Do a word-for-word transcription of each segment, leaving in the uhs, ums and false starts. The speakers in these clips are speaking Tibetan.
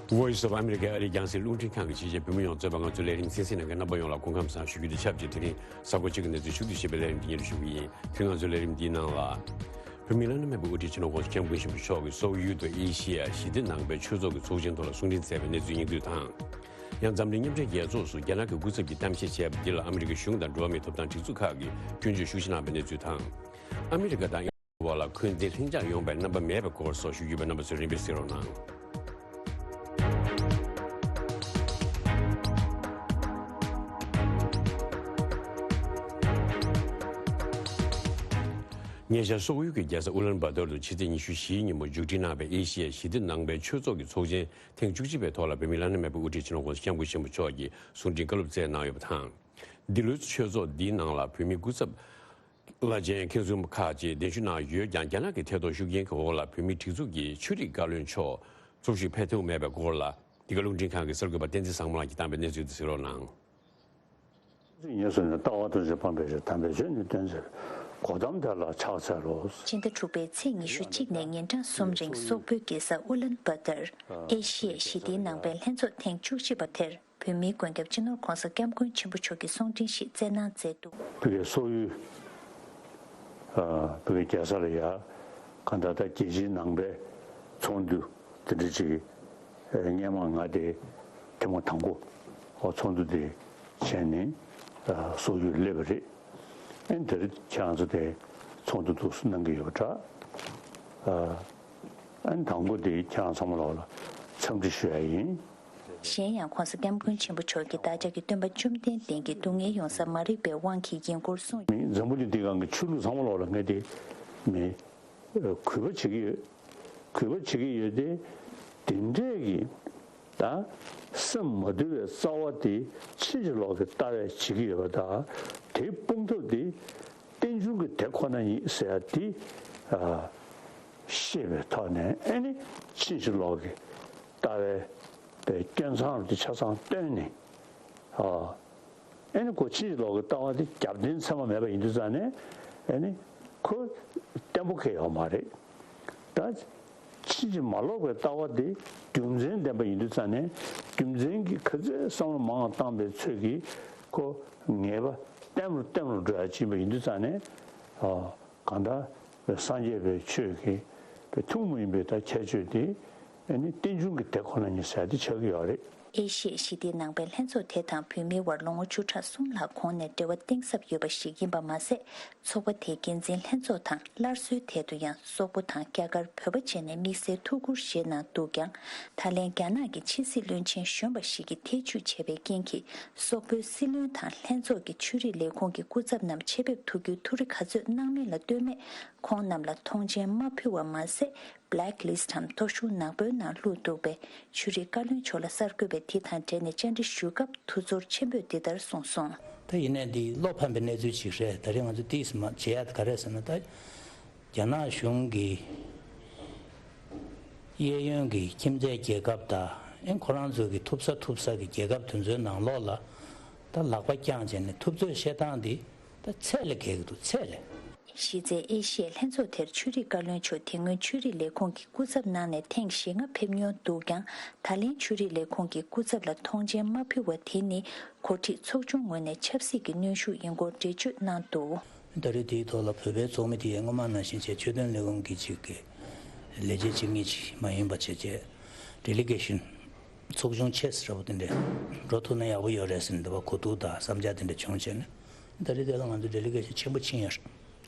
Voice of America ཨ་རིའི་རྒྱང་སྲིང་རླུང་འཕྲིན་ཁང་གི་ཆེད་མཁས་བོད་མི་ཡོངས་གཙོས་པ་ང་ཚོའི་ལས་རིམ་གསན་གཟིགས་གནང་མཁན་རྣམ་པ་ཡོངས་ལ་སྐུ་ཁམས་བཟང་ཞུ་རྒྱུ་དང་ཆབས་ཅིག་དེ་རིང་གཟའ་འཁོར་གཅིག་གི་གནས་ཚུལ་ཞུ་གཏུག་ཞུས་པའི་ལས་རིམ་འདི་སྙན་སྒྲོན་ཞུ་གི་ཡིན། དེ་ང་ཚོའི་ལས་རིམ་འདིའི་ནང་ལ། བོད་མིའི་བླ་ན་མེད་པའི་དབུ་ཁྲིད་སྤྱི་ནོར་༸གོང་ས་༸སྐྱབས་མགོན་ཆེན་པོ་མཆོག་གིས་སོག་ཡུལ་དུ་ཨེ་ཤི་ཡ་ཞི་བདེ་ནང་པའི་ཆོས་ཚོགས་ཀྱི་ཚོགས་ཆེན་ཐོག་ལ་གསུང་འཕྲིན་སྩལ་བའི་གནས་ཚུལ་སྙིང་བསྡུས་དང་། ཡང་འཛམ་གླིང་མཉམ་འབྲེལ་རྒྱལ་ཚོགས་སུ་རྒྱ་ནག་གི་སྐུ་ཚབ་ཀྱིས་གཏམ་བཤད་བྱས་པ་འདི་ལ་ཨ་མི་རི་ཀའི་གཞུང་དང་འགྲོ་བ་མིའི་ཐོབ་ཐང་སྒྲིག་འཛུགས་ཁག་གིས་སྐྱོན་བརྗོད་ཤུགས་ཆེ་གནང་བའི་གནས་ཚུལ་དང་། ཨ་མི་རི་ཀ་དང་ཨིན་ལན་བར་ལ་འཁོན་འཛིན་ལྷིང་འཇགས་ཡོང་བའི་རྣམ་པ་མེད་པའི་སྐོར་སོགས་ཞུ་རྒྱུ་ཡོད་པའི་རྣམ་པ་ཚོས་རིམ་པས་གཟིགས་རོགས་གནང་། ཉེ་ཆར་སོག་ཡུལ་གྱི་རྒྱལ་ས་ཨུ་ལན་བྷ་ཏོར་དུ་ཕྱི་ཚེས་ཉི་ཤུ་བཞིའི་ཉིན་མོ་མཇུག་སྒྲིལ་གནང་བའི་ཨེ་ཤི་ཡ་ཞི་བདེ་ནང་པའི་ཆོས་ཚོགས་ཀྱི་ཚོགས་ཆེན་ཐེངས་བཅུ་གཅིག་པའི་ཐོག་ལ་བོད་མིའི་བླ་ན་མེད་པའི་དབུ་ཁྲིད་སྤྱི་ནོར་༸གོང་ས་༸སྐྱབས་མགོན་ཆེན་པོ་མཆོག་གིས་གསུང་འཕྲིན་བཀའ་སློབ་སྩལ་གནང་ཡོད་པ་དང་། འདི་ལོའི་ཆོས་ཚོགས་འདིའི་ནང་ལ་བོད་མིའི་སྐུ་ཚབ་བླ་ཆེན་མཁན་ཟུར་ཁག་ཅིག་གདན་ཞུ་གནང་ཡོད་ཀྱང་། རྒྱ་ནག་གི་ཐད་གཏོང་ཤུགས་རྐྱེན་གྱི་འོག་ལ་བོད་མིའི་སྒྲིག་འཛུགས་ཀྱི་ཆོས་རིག་བཀའ་བློན་མཆོག་འཚོ་བཞུགས་ཕེབས་ཐུབ་མེད་པའི་སྐོར་ལ། འདི་ག་རླུང་འཕྲིན་ཁང་གི་གསར་འགོད་པ་བསྟན་འཛིན་བཟང་མོ་ལགས་ཀྱིས་བཏང་བའི་གནས་ཚུལ་དེ་གཟིགས་རོགས་གནང་། ཚིག་ཉེར་གསུམ་ནས། ལྟ་བ་ལྟུང་བྱེད་སྤངས་པའི་ཕྱིར། དམ་པའི་ཆོས་ནི་སྟོན་ཚེ། གོ་ཏམ་དེ་ལ་ཕྱག་འཚལ་ལོ། ཕྱི་ཟླ་དྲུག་པའི་ཚེས་ཉི་ཤུ་གཅིག་ནས་ཉིན་གྲངས་གསུམ་རིང་སོག་པོའི་རྒྱལ་ས་ཨུ་ལན་བྷ་ཏར་ཨེ་ཤི་ཡའི་ཞི་བདེའི་ནང་པའི་ལྷན་ཚོགས་ཐེངས་བཅུ་གཅིག་པ་དེར་བོད་མིའི་མགོན་སྐྱབས་སྤྱི་ནོར་༸གོང་ས་༸སྐྱབས་མགོན་ཆེན་པོ་མཆོག་གིས་གསུང་འཕྲིན་ཞིག་སྩལ་གནང་མཛད་འདུག། བོད་ཀྱི་སོག་ཡུལ། ཨ། བོད་ཀྱི་རྒྱལ་ས་ལ་ཡ། གང་ལྟར་ད་རྒྱལ་སྤྱིའི་ནང་པའི་ཚོགས་འདུ་དེ་འདྲ་ཅིག་སྔོན་མ་ང་དེ་ཐེངས་མ་དང་པོ་ཨོ་ཚོགས་འདུ་དེ་བྱས་ནས། ཨ། སོག་ཡུལ་སླེབས་པ་རེད། ཨ་ནི་དེ་རིང་ཁྱེད་རང་ཚོ་དེ་ཚོགས་འདུ་འདུག་སེ་གནང་གི་ཡོད་པ་འདྲ། ཨ། ཨ་ནི་དང་པོ་དེ་ཁྱེད་རང་ཚང་མ་ལོག་ལ་འཚམས་འདྲི་ཞུ་ཡ་ཡིན། གཞན་ཡང་༸གོང་ས་༸སྐྱབས་མགོན་ཆེན་པོ་མཆོག་གིས་བདག་ཅག་གི་སྟོན་པ་བཅོམ་ལྡན་འདས་ཀྱི་སྡུག་བསྔལ་ཡོང་ས་མ་རིག་པའི་དབང་གིས་ཡིན་སྐོར་གསུངས། མི་འཛམ་བུ་གླིང་འདི་སྒང་གི་ཆོས་ལུགས་ཚང་མ་ལོག་ལ་ངས་དེ་མི་གུས་པ་བྱེད་ཀྱི་ཡོད། གུས་པ་བྱེད་ཀྱི་ཡོད་དེ། དེ་འདྲས་ཀྱི་ད་སེམས་མ་དུལ་བའི་རྩ་བ་དེ་ཕྱིན་ཅི་ལོག་གི་ལྟ་བས་བྱེད་ཀྱི་ཡོད་པ་དང་། དེའི་སྤོང་ཐབས་དེ་རྟེན་འབྱུང་གི་དེ་ཁོ་ན་ཡིན་ཟེར་ཡ་དེ། ཨ། ཤེས་པའི་ཐོག་ནས་ཨ་ནི་ཕྱིན་ཅི་ལོག་གི་ལྟ་བའི་པའི་སྐྱོན་མཚང་རུ་དེ་ཆ་ཚང་བཏོན་ནས། ཨ། ཨ་ནི་ཁོ་ཕྱིན་ཅི་ལོག་གི་ལྟ་བ་དེ་རྒྱབ་རྟེན་ཚད་མ་མེད་པ་ཡིན་དུས་ཙང་ནས། ཨ་ནི་ཁོ་བརྟན་པོ་ཁེལ་ཡོད་མ་རེད། ད་ཕྱིན་ཅི་མ་ལོག་པའི་ལྟ་བ་དེ་རྒྱུ་མཚན་ལྡན་པ་ཡིན་དུས་ཙང་ནས། རྒྱུ་མཚན་གྱིས་ག་ཚོད་བསམ་བློ་མང་བ་བཏང་པའི་ཚོད་ཀྱིས་ཁོ་ངེས་པ་བརྟན་པོར་བརྟན་པོར་འགྲོ་ཡ་ཕྱིན་པ་ཡིན་དུས་ཙང་ནས། ཨ། གང་ལྟར་སངས་རྒྱས་པའི་ཆོས་ཀྱི་ཐུན་མོང་མ་ཡིན་པའི་ད་ཁྱད་ཆོས་དེ་ཨ་ནི་རྟེན་འབྱུང་གི་དེ་ཁོ་ན་ཉིད་ཟེར་དེ་ཆགས་ཀྱི་ཡོད་རེད། ཨེ་ཤི་ཡའི་ཞི་བདེའི་ནང་པའི་ལྷན་ཚོགས་དེ་དང་བོད་མིའི་དབར་ལོ་ངོ་བཅུ་ཕྲག་གསུམ་ལྷག་གོང་ནས་འབྲེལ་བ་གཏིང་ཟབ་ཡོད་པ་ཞིག་ཡིན་པ་མ་ཟད། ཚོགས་པ་དེའི་འགན་འཛིན་ལྷན་ཚོགས་དང་སླར་གསོའི་ཐད་དུ་ཡང་སོག་པོ་དང་རྒྱ་གར། བོད་པ་བཅས་ནས་དམིགས་བསལ་ཐུགས་ཁུར་བཞེས་གནང་འདུག་ཀྱང་། ད་ལན་རྒྱ་ནག་གི་ཕྱི་སྲིད་བློན་ཆེན་གཞོན་པ་ཞིག་གིས་ཐེ་བྱུས་བྱས་པའི་རྐྱེན་གྱིས། སོག་པོའི་སྲིད་བློན་དང་ལྷན་ཚོགས་ཀྱི་ཆོས་རིག་ལས་ཁུངས་ཀྱི་སྐུ་ཚབ་རྣམས་ཆེད་ཕེབས་ཐུགས་ཁུར་ཐུགས་རེ་ག་ཚོད་གནང་མིན་ལ་ལྟོས་མེད། ཁོང་རྣམས་ལ་མཐོང་མཆན་མ་ཕུལ་བ་མ་ཟད། Black List འམ་ཐོ་གཞུང་ནག་པོའི་ནང་བླུགས་འདུག་པས། ཆོས་རིག་བཀའ་བློན་མཆོག་ལ་གསར་འགོད་པས་དེ་དང་འབྲེལ་ནས་བཅར་འདྲི་ཞུས་སྐབས་ཐུགས་ཚོར་ཆེན་པོས་འདི་ལྟར་གསུངས་སོང་། ད་ཡིན་ནའི་འདི་བློ་ཕམ་པའི་གནས་ཚུལ་ཞིག་རེད། ད་རེས་ང་ཚོ་ཏིས་མ་བྱེད་ཡ་ག་རེ་ཟེར་ན། ད་རྒྱ་ནག་གཞུང་གི་གཡས་གཡོན་གྱི་ཁྱིམ་མཚེས་རྒྱལ་ཁབ་དང་། ཨེ། ཁོ་རང་ཚོ་གི་ཐུབ་ས་ཐུབ་ས་གི་རྒྱལ་ཁབ་དེ་ཚོའི་ནང་ལོགས་ལ་ད་ལག་པ་བརྐྱངས་བྱས་ནས་ཐུབ་ཚོད་བཤད་སྟངས་འདི། ད་ཚད་ལས་བརྒལ་གྱི་འདུག། ཚད་ལས། གཞི་རྩའི་ཨེ་ཤི་ཡའི་ལྷན་ཚོགས་དེར་ཆོས་རིག་བཀའ་བློན་མཆོག་དེ་སྔོན་ཆོས་རིག་ལས་ཁུངས་ཀྱི་སྐུ་ཚབ་གནང་ནས་ཐེངས་ཞེ་ལྔ་ཕེབས་མྱོང་འདུག་ཀྱང་། ད་ལན་ཆོས་རིག་ལས་ཁུངས་ཀྱི་སྐུ་ཚབ་ལ་མཐོང་མཆན་མ་ཕུལ་བ་དེ་ནི། འགོ་ཁྲིད་ཚོགས་ཆུང་ངོས་ནས་ཆབ་སྲིད་ཀྱི་གནོན་ཤུགས་ཡིན་སྐོར་འགྲེལ་བརྗོད་གནང་འདུག། ད་རེས་དེའི་ཐོག་ལ་བོད་པའི་ཚོགས་མི་དེ་ཡང་སྔོན་མ་ནང་བཞིན་བྱས། ཆོས་དོན་ལས་ཁུངས་ཀྱི་ཅིག་གི་ལས་བྱེད་གཅིག་གཉིས་ཅིག་མ་ཡིན་པ་བྱས་བྱས། ཌེ་ལི་གེ་ཤན་ཚོགས་ཆུང་ཆེ་ཟེར་བ་དེ་འདྲས་འགྲོ་ཐུབ་ན་ཡག་པོ་ཡོད་རེད་ཟེར་ནས་འདི་བ་གོ་བསྡུར་དང་བསམ་འཆར་དེ་འདྲ་བྱུང་བྱས་ནས། ད་རེས་དེ་ལ་ང་ཚོ་ཌེ་ལི་གེ་ཤན་ཆེན་པོ་ཕྱིན་ཡོད་རེད།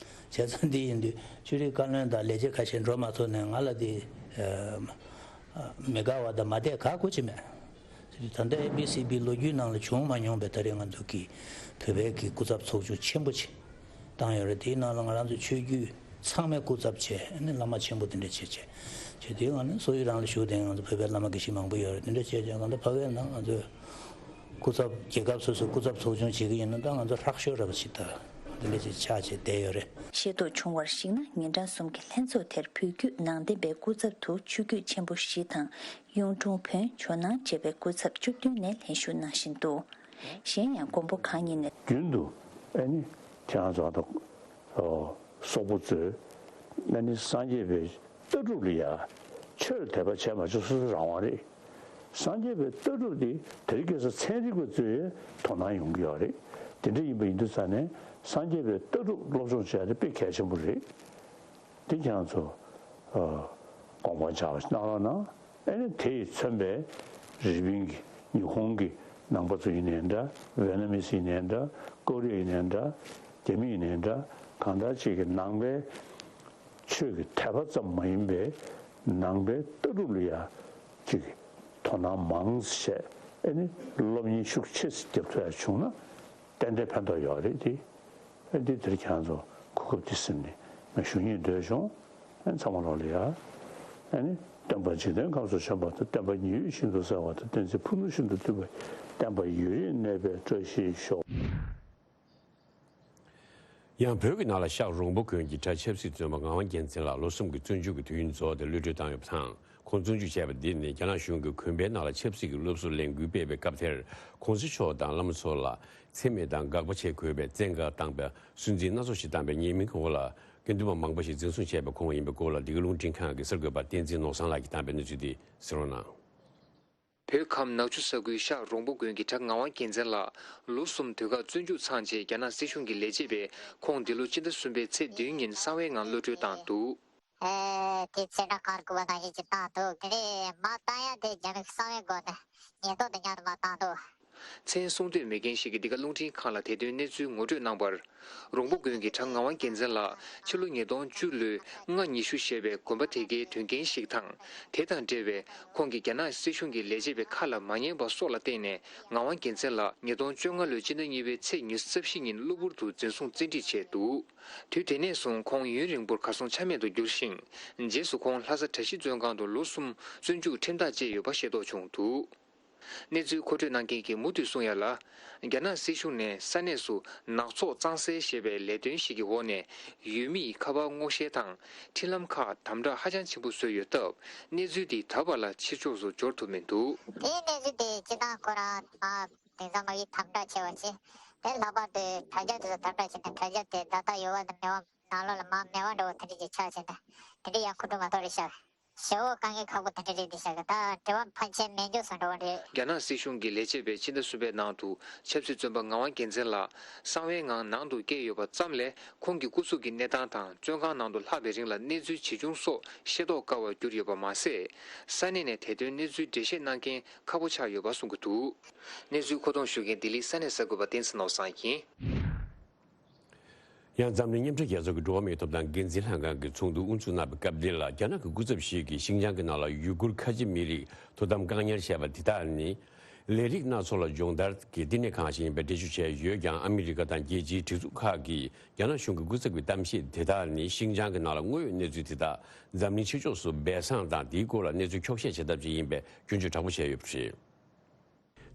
བྱས་ཙང་འདི་ཡིན་དུས་ཆོས་རིག་བཀའ་བློན་དང་ལས་བྱེད་ཁ་ཤས་འགྲོ་མ་ཐུབ་ནས། ང་ལ་དེ་མི་དགའ་བ་དང་མ་བསྡད་ག་གོ་ཅི་མེད། ད་ལྟ་ཨེ་བི་སི་བི་ལོ་རྒྱུས་ནང་ལ་བྱུང་མ་མྱོང་པའི་ད་རེས་ང་ཚོ་གི་བོད་པའི་གི་སྐུ་ཚབ་ཚོགས་ཆུང་ཆེན་པོ་ཅིག་བཏང་ཡོད་རེད། དེའི་ནང་ལ་ང་རང་ཚོ་ཆོས་བརྒྱུད་ཚང་མའི་སྐུ་ཚབ་བྱས། ཨ་ནི་བླ་མ་ཆེན་པོ་དེ་འདྲ་བྱས་བྱས། བྱས་དུས་ང་ནི་སོག་ཡུལ་རང་ལ་བཞུགས་བསྡད་ང་ཚོ་བོད་པའི་བླ་མ་དགེ་བཤེས་མང་པོ་ཡོད་རེད། དེ་འདྲ་བྱས་བྱས་གང་ལྟར་ཕ་གིར་ན་ང་ཚོས་སྐུ་ཚབ་རྒྱལ་ཁབ་སོ་སོའི་སྐུ་ཚབ་ཚོགས་ཆུང་བྱེད་ཀྱི་ཡིན་ན། ད་ང་ཚོ་ཧྲག་ཤོས་ར་བ་ཞིག་ད་དེ་འདྲ་ཅིག་ཆགས་བྱས་བསྡད་ཡོད་རེད། ཤེས་རྟོགས་བྱུང་བར་གཞིགས་ན། ཉིན་གྲངས་གསུམ་གྱི་ལྷན་ཚོགས་དེར་བོད་བརྒྱུད་ནང་བསྟན་པའི་སྐུ་ཚབ་ཏུ་ཆོས་བརྒྱུད་ཆེན་པོ་བཞི་དང་། གཡུང་དྲུང་བོན། ཇོ་ནང་བཅས་པའི་སྐུ་ཚབ་བཅུ་བདུན་ནས་ལྷན་ཞུགས་གནང་བཞིན་འདུག། གཞན་ཡང་མགོན་པོ་གང་ཉིད་ནས། རྒྱུན་དུ་ཨ་ནི་ཁྱེད་རང་ཚོ་ད་སོག་པོ་ཚོས་ཨ་ནི་སངས་རྒྱས་པའི་ལྟ་གྲུབ་ལ་ཡ་ཆོས་ལ་དད་པ་བྱས་མ་བྱས་སོ་སོའི་རང་དབང་རེད། སངས་རྒྱས་པའི་ལྟ་གྲུབ་དེ་དེ་རིང་ཁ་སང་ཚན་རིག་པ་ཚོས་དོ་སྣང་ཡོང་གི་ཡོད་རེད། དེ་འདྲ་ཡིན་པ་ཡིན་དུས་ཙང་ནས་སངས་རྒྱས་པའི་ལྟ་གྲུབ་སློབ་སྦྱོང་བྱས་ཏེ་དཔེ་གལ་ཆེན་པོ་རེད། དེ་ཁྱེད་རང་ཚོ་ཨ་དགོངས་པ་འཇགས་པ་གནང་རོགས་གནང་། ཨ་ནི་དེ་ཡིས་མཚོན་པའི་རི་པིན་གྱི་ཉི་ཧོང་གི་ནང་པ་ཚོ་ཡིན་ནའི་འདྲ། ཝེ་ན་མི་སི་ཡིན་ནའི་འདྲ། ཀོ་རི་ཡ་ཡིན་ནའི་འདྲ། རྒྱ་མི་ཡིན་ནའི་འདྲ། གང་ལྟར་ཅིག་གི་ནང་པའི་ཆོས་ཀྱི་དད་པ་ཙམ་མ་ཡིན་པའི་ནང་པའི་ལྟ་གྲུབ་ལ་ཡ་ཅིག་དོ་སྣང་མང་ཙམ་བྱས། ཨ་ནི་སློབ་གཉེར་ཤུགས་ཆེ་ཙམ་རྒྱབ་ཐུབ་ཡ་བྱུང་ན་ཏན་ཏན་ཕན་ཐོགས་ཡོད་རེད་དེ། ཨ་འདི་དེར་ཁྱེད་རང་ཚོ་གོ་སྐབས་འདི་ཟིན་ནས་ང་ཞུ་སྙིང་འདོད་བྱུང་། ཨ་ཚང་མ་ལོག་ལ་ཡ། ཨ་ནི་སྟོན་པ་འཇིག་རྟེན་ཁམས་སུ་བྱོན་པ་དང་། བསྟན་པ་ཉི་འོད་བཞིན་དུ་གསལ་བ་དང་། བསྟན་འཛིན་ཕུ་ནུ་བཞིན་དུ་འདུས་པ། བསྟན་པ་ཡུན་རིང་གནས་པའི་བཀྲ་ཤིས་ཤོག། ཡང་བོད་ཀྱི་ནང་ལ་ཤག་རོང་པོ་དགོན་གྱི་གྲྭ་ཆབ་སྲིད་བཙོན་པ་ངག་དབང་རྒྱལ་མཚན་ལགས་ལོ་གསུམ་གྱི་བཙོན་འཇུག་གི་དུས་ཡུན་རྫོགས་ཏེ་གློད་གྲོལ་བཏང་ཡོད་པ་དང་། ཁོང་བཙོན་འཇུག་བྱས་པ་འདི་ནི་རྒྱ་ནག་གཞུང་གིས་དགོན་པའི་ནང་ལ་ཆབ་སྲིད་ཀྱི་སློབ་གསོ་ལས་འགུལ་སྤེལ་བའི་སྐབས་དེར། གོང་ས་མཆོག་དང་བླ་མ་ཚོ་ལ་འཚེ་མེད་དང་དགག་པ་བྱེད་དགོས་པའི་བཙན་བཀའ་བཏང་བའི་སུན་འབྱིན་སྣ་ཚོགས་ཤིག་བཏང་པའི་ཉེས་མིང་འོག་ལ་དགེ་འདུན་པ་མང་པོ་ཞིག་འཛིན་བཟུང་བྱས་པ་ཁོང་ཡིན་པའི་སྐོར་ལ། འདི་ག་རླུང་འཕྲིན་ཁང་གི་གསར་འགོད་པ་བསྟན་འཛིན་ནོར་བཟང་ལགས་ཀྱིས་བཏང་པའི་གནས་ཚུལ་འདི་གསན་རོགས་གནང་། བོད་ཁམས་ནག་ཆུ་ས་ཁུལ་ཤག་རོང་པོ་དགོན་གྱི་གྲྭ་ངག་དབང་རྒྱལ་མཚན་ལགས་ལོ་གསུམ་དུས་བཀག་བཙོན་འཇུག་ཚང་རྗེས་རྒྱ་ནག་སྲིད་གཞུང་གི་ལས་བྱེད་པས་ཁོང་འདི་ལོ་སྤྱི་ཟླ་གསུམ་པའི་ཚེས་བདུན་ཉིན་གསང་བའི་ངང་གློད་གྲོལ་བཏང་འདུག། ཨེ། དེ་ཚེ་བཀྲ་གར་དགོས་པ་ནང་བཞིན་ཅིག་བཏང་འདུག། དེ་ནས་མར་བཏང་ཡ་དེ་རྒྱ་མིའི་གསང་བའི་སྒོ་ནས་ཉེན་རྟོག་དང་མཉམ་དུ་མར་བཏང་འདུག། མཚན་གསུང་འདོད་མེད་མཁན་ཞིག་གིས་འདི་ག་རླུང་འཕྲིན་ཁང་ལ་དེ་དོན་གནས་ཚུལ་ངོ་སྤྲོད་གནང་བར། རོང་པོ་དགོན་གྱི་གྲྭ་ངག་དབང་རྒྱལ་མཚན་ལགས་ཕྱི་ལོ་ཉིས་སྟོང་བཅུ་ལོའི་སྔ་ཉི་ཤུ་ཞེས་པའི་དགོན་པ་དེ་གའི་དོན་རྐྱེན་ཞིག་དང་། དེ་དང་འབྲེལ་བའི་ཁོང་གིས་རྒྱ་ནག་སྲིད་གཞུང་གི་ལས་བྱེད་པའི་ཁ་ལ་མ་ཉན་པ་སོགས་ལ་བརྟེན་ནས། ངག་དབང་རྒྱལ་མཚན་ལགས་ཉིས་སྟོང་བཅོ་ལྔ་ལོའི་སྤྱི་ཟླ་གཉིས་པའི་ཚེས་ཉི་ཤུ་རྩ་བཞི་ཉིན་གློ་བུར་དུ་འཛིན་བཟུང་བཙན་ཁྲིད་བྱས་འདུག། དུས་དེ་ནས་བཟུང་ཁོང་ཡུན་རིང་པོར་གར་སོང་ཆ་མེད་དུ་གྱུར་ཞིང་། རྗེས་སུ་ཁོང་ལྷ་ས་གྲྭ་བཞི་བཙོན་ཁང་དུ་ལོ་གསུམ་བཙོན་འཇུག་ཁྲིམས་ཐག་བཅད་ཡོད་པ་ཤེས་རྟོགས་བྱུང་འདུག། གནས་ཚུལ་མཁོ་སྤྲོད་གནང་མཁན་གྱིས་མུ་མཐུད་གསུང་ཡ་ལ། རྒྱ་ནག་སྲིད་གཞུང་ནས་ས་གནས་སུ་ནག་ཚོགས་གཙང་སེལ་ཞེས་པའི་ལས་དོན་ཞིག་གི་འོག་ནས་ཡུལ་མིའི་ཁ་པར་སྔོག་བཤེར་དང་འཕྲིན་ལམ་ཁག་དམ་དྲག་ཧ་ཅང་ཆེན་པོ་བཟོས་ཡོད་སྟབས། གནས་ཚུལ་འདི་ད་བར་ལ་ཕྱི་ཕྱོགས་སུ་འབྱོར་ཐུབ་མི་འདུག། དེའི་གནས་ཚུལ་དེ་སྤྱི་བཏང་ཁོ་རང་ཨ་དེང་སང་མ་ཡིག་དམ་དྲག་ཆེ་བ་བྱས། དེ་ལྷག་པར་དུ་དྲ་རྒྱ་དེ་ཚོ་དམ་དྲག་བྱས་ནས། དྲ་རྒྱ་དེ་བརྡ་རྟགས་ཡོད་པ་དང་མེད་པ། ནང་ལོགས་ལ་མར་མེད་པ་འདྲ་བོ་དེ་འདྲ་ཅིག་ཆགས་བྱས་ནས། དེ་འདྲ་ཡང་ཁོ་ཐུག་མ་གཏོགས་རེད་ཤག། ཞེ་པོ་དཀའ་ངལ་ཁག་པོ་དེ་འདྲ་རེད་འདི་ཤག་གི། ད་དྲི་བ་ཕལ་ཆེར་མེད་འགྱོ་སོང་འདྲ་བོ་རེད། རྒྱ་ནག་སྲིད་གཞུང་གི་ལས་བྱེད་པས་ཕྱི་ཟླ་གསུམ་པའི་ནང་དུ་ཆབ་སྲིད་བཙོན་པ་ངག་དབང་རྒྱལ་མཚན་ལགས་གསང་བའི་ངང་ནང་དུ་བསྐྱལ་ཡོད་པ་ཙམ་ལས། ཁོང་གི་སྐུ་གཟུགས་ཀྱི་གནས་སྟངས་དང་བཙོན་ཁང་ནང་དུ་ལྷག་པའི་རིང་ལ་གནས་ཚུལ་ཇི་བྱུང་སོགས་ཤེས་རྟོགས་དཀའ་བར་གྱུར་ཡོད་པ་མ་ཟད། ས་གནས་ནས་དེ་དོན་གནས་ཚུལ་འགྲེལ་བཤད་གནང་མཁན་ཁག་པོ་ཆགས་ཡོད་པ་གསུང་གི་འདུག། གནས་ཚུལ་མཁོ་གཏོང་ཞུ་མཁན་ལྡི་ལིའི་ས་གནས་གསར་འགོད་པ་བསྟན་འཛིན་ནོར་བཟང་ཡིན། ཡང་འཛམ་གླིང་མཉམ་འབྲེལ་རྒྱལ་ཚོགས་ཀྱི་འགྲོ་བ་མིའི་ཐོབ་ཐང་འགན་འཛིན་ལྷན་ཁང་གི་ཚོགས་འདུ་དབུ་འཛུགས་གནང་བའི་སྐབས་འདི་ལ། རྒྱ་ནག་གི་སྐུ་ཚབ་ཞིག་གིས་ཤིན་ཅང་གི་ནང་ལ་ཡུ་གུར་ཁ་ཆེ་མི་རིགས་དོ་དམ་བཀག་ཉར་བྱས་པ་དེ་དག་ནི་ལས་རིགས་སྣ་ཚོགས་ལ་སྦྱོང་བརྡར་གྱི་བསྟི་གནས་ཁང་ཞིག་ཡིན་པའི་འགྲེལ་བརྗོད་བྱས་ཡོད་ཀྱང་། ཨ་མི་རི་ཀ་དང་རྒྱལ་སྤྱིའི་སྒྲིག་འཛུགས་ཁག་གིས་རྒྱ་ནག་གཞུང་གི་སྐུ་ཚབ་ཀྱི་གཏམ་བཤད་དེ་དག་ནི་ཤིན་ཅང་གི་ནང་ལ་དངོས་ཡོད་གནས་ཚུལ་དེ་དག་འཛམ་གླིང་ཕྱི་ཕྱོགས་སུ་སྦས་གསང་དང་། དེའི་སྐོར་ལ་གནས་ཚུལ་འཁྱོག་བཤད་བྱེད་ཐབས་བྱས་ཡིན་པའི་སྐྱོན་བརྗོད་དྲག་པོ་བྱས་ཡོད་པ་རེད།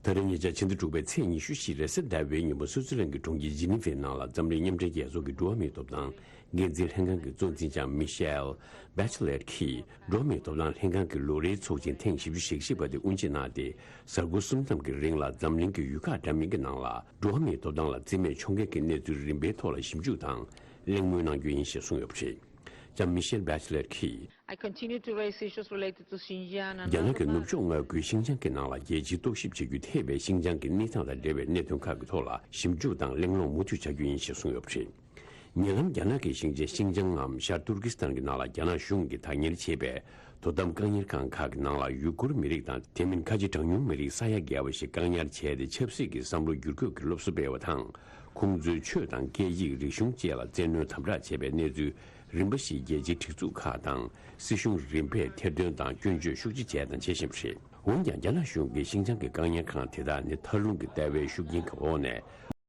ད་རེས་ཉེ་ཆར་ཕྱི་ཟླ་དྲུག་པའི་ཚེས་ཉི་ཤུ་བཞི་རེས་གཟའ་ཟླ་བའི་ཉིན་མོ་སུའུ་ཙི་ལན་གྱི་གྲོང་ཁྱེར་ཇི་ནི་ཝའི་ནང་ལ་འཛམ་གླིང་མཉམ་འབྲེལ་རྒྱལ་ཚོགས་ཀྱི་འགྲོ་བ་མིའི་ཐོབ་ཐང་འགན་འཛིན་ལྷན་ཁང་གི་གཙོ་འཛིན་ལྕམ་མི་ཤེལ་བྷེ་ཆེ་ལེཊ་གྱིས་འགྲོ་བ་མིའི་ཐོབ་ཐང་ལྷན་ཁང་གི་ལོ་རེའི་ཚོགས་ཆེན་ཐེངས་བཞི་བཅུ་ཞེ་བཞི་པ་དེ་དབུ་འབྱེད་གནང་སྟེ། གཟའ་འཁོར་གསུམ་ཙམ་གྱི་རིང་ལ་འཛམ་གླིང་གི་ཡུལ་ཁག་འདྲ་མིན་གྱི་ནང་ལ་འགྲོ་བ་མིའི་ཐོབ་ཐང་ལ་བརྩི་མེད་འཁྱོག་མཁན་གྱི་གནས་ཚུལ་རིམ་པའི་ཐོག་ལ་ཞིབ་འཇུག་དང་གླེང་མོལ་གནང་རྒྱུ་ཡིན་ཞེས་གསུངས་ཡོད་པ་རེད། ལྕམ་མི་ཤེལ་བྷེ་ཆེ་ལེཊ་གྱིས། I continue to raise issues related to Xinjiang and རྒྱ་ནག་གི་ནུབ་ཕྱོགས་མངའ་ཁུལ་ཤིན་ཅང་གི་ནང་ལ་རྒྱལ་སྤྱིའི་རྟོག་ཞིབ་བྱེད་རྒྱུ་ཐེ་བའི་ཤིན་ཅང་གི་གནས་སྟངས་དང་འབྲེལ་བའི་གནད་དོན་ཁག་གི་ཐོག་ལ་ཞིབ་འཇུག་དང་གླེང་སློང་མུ་མཐུད་བྱ་རྒྱུ་ཡིན་ཞེས་གསུངས་ཡོད་པ་རེད། ཉེ་ལམ་རྒྱ་ནག་གི་ཞིང་ཆེན་ཤིན་ཅང་ངམ་ཤར་ཏུར་ཀི་སི་ཐན་གྱི་ནང་ལ་རྒྱ་ནག་གཞུང་གིས་བདག་གཉེར་བྱས་པའི་དོ་དམ་བཀག་ཉར་ཁང་ཁག་གི་ནང་ལ་ཡུ་གུར་མི་རིགས་དང་། དེ་མིན་ཁ་ཆེ་གྲངས་ཉུང་མི་རིགས་ས་ཡ་བརྒལ་བ་ཞིག་བཀག་ཉར་བྱས་ཏེ། ཆབ་སྲིད་ཀྱི་བསམ་བློ་བསྒྱུར་བཀོད་ཀྱི་སློབ་གསོ་སྤེལ་བ་དང་། ཁོང་ཚོའི་ཆོས་དང་སྐད་ཡིག་རིག་གཞུང་བཅས་ལ་བཙན་གནོན་དམ་དྲག་བྱས་པའི་གནས་ཚུལ་རིམ་པ་ཞིག་རྒྱལ་སྤྱིའི་སྒྲིག་འཛུགས་ཁག་དང་སྲིད་གཞུང་རིམ་པས་ཐེར་འདོན་དང་སྐྱོན་བརྗོད་ཤུགས་ཆེ་བྱས་དང་བྱེད་བཞིན་པ་རེད། འོན་ཀྱང་། རྒྱ་ནག་གཞུང་གིས་ཤིན་ཅང་གི་བཀག་ཉར་ཁང་དེ་དག་ནི་མཐའ་ལྷུང་གི་ལྟ་བའི་ཤུགས་རྐྱེན་གྱི་འོག་ནས་